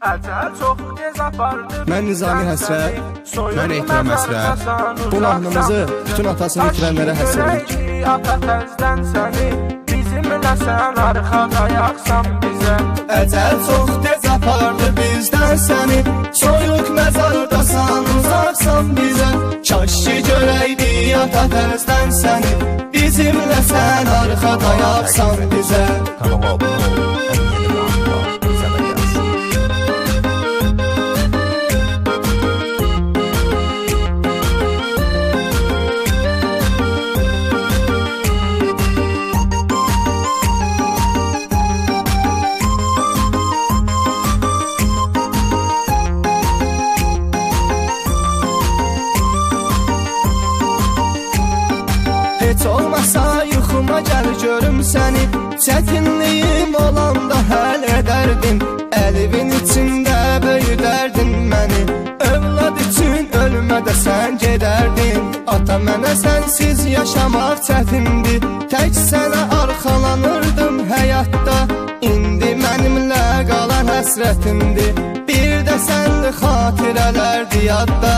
Mən Nizami Həsrət, mən Ehtiram Həsrət. Bu mahnımızı bütün atasını itirənlərə həsr edirik. Əcəl çox tez apardı bizdən səni, soyuq məzardasan, uzaqsan bizə. Kaş ki görəydi ata təzdən səni, bizimlə sən arxa dayaqsan bizə. Kanala abunə ol, ən yeni mahnılar sənə gəlsin. Heç olmasa yuxuma gəl görüm səni, çətinliyim olanda həll edərdim. Əlivin içində böyüdərdin məni, övlad üçün ölmə də sən gedərdin. Ata mənə sənsiz yaşamaq çətindir, tək sənə arxalanırdım həyatda. İndi mənimlə qalan həsrətimdir, bir də sənli xatirələrdir yadda.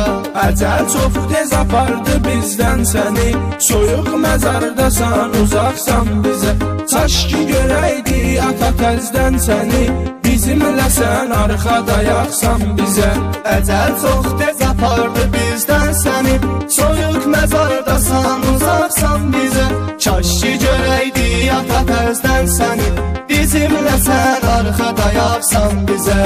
Əcəl çox tez apardı bizdən səni, soyuq məzardasan, uzaqsan bizə. Kaş ki görəydi ata təzdən səni, bizimlə sən arxa dayaqsan bizə. Əcəl çox tez apardı bizdən səni, soyuq məzardasan, uzaqsan bizə. Kaş ki görəydi ata təzdən səni, bizimlə sən arxa dayaqsan bizə.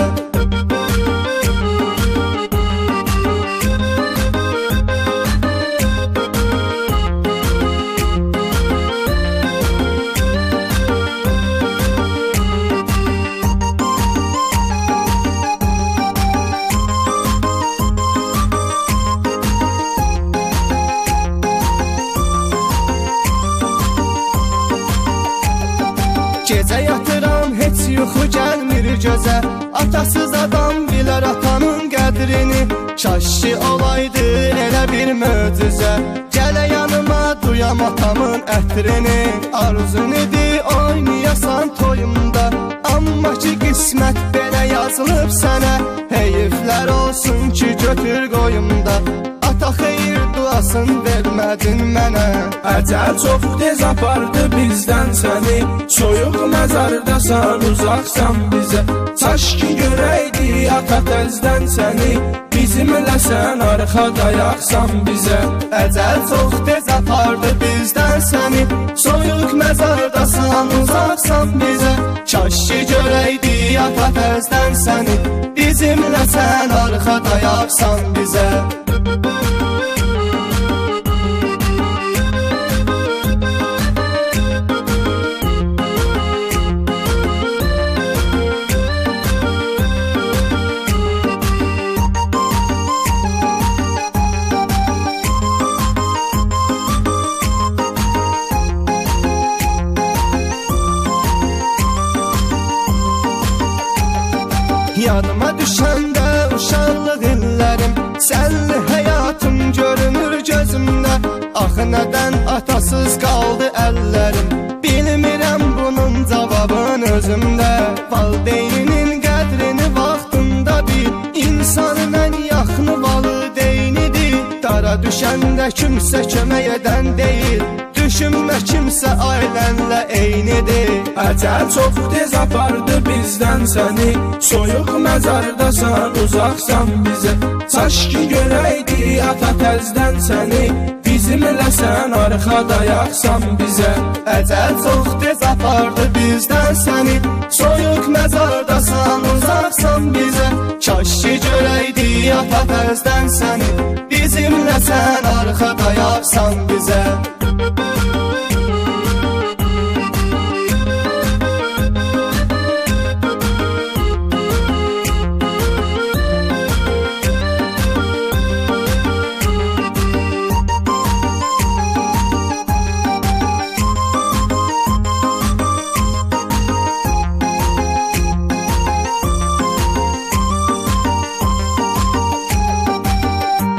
Gecə yatıram, heç yuxu gəlmir gözə, atasız adam bilər atanın qədrini. Kaş ki olaydı elə bir möcüzə, gələ yanıma duyam atamın ətrini. Arzun idi oynayasan toyumda, amma ki qismət belə yazılıb sənə. Heyiflər olsun ki götür qoyumda, ata xeyir duasın vermədin mənə. Əcəl çox tez apardı bizdən səni, soyuq məzardasan, uzaqsan bizə. Kaş ki görəydi ata təzdən səni, bizimlə sən arxa dayaqsan bizə. Əcəl çox tez apardı bizdən səni, soyuq məzardasan, uzaqsan bizə. Kaş ki görəydi ata təzdən səni, bizimlə sən arxa dayaqsan bizə. Yadıma düşəndə uşaqlıq illərim, sənli həyatım görünür gözümdə. Axı nədən atasız qaldı əllərim, bilmirəm bunun cavabını özümdə. Valideyninin qədrini vaxtında bil, insanın ən yaxını valideynidir. Dara düşəndə kimsə kömək edən deyil, düşünmə kimsə ailənlə eynidir. Əcəl çox tez apardı bizdən səni, soyuq məzardasan, uzaqsan bizə. Kaş ki görəydi ata təzdən səni, bizimlə sən arxa dayaqsan bizə. Əcəl çox tez apardı bizdən səni, soyuq məzardasan, uzaqsan bizə. Kaş ki görəydi ata təzdən səni, bizimlə sən arxa dayaqsan bizə.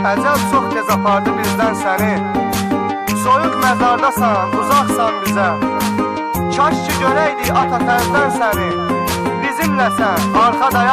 Əcəl çox tez apardı bizdən səni, soyuq məzardasan, uzaqsan bizə. Kaş ki görəydik ata təzdən səni, bizimlə sən arxa dayaq.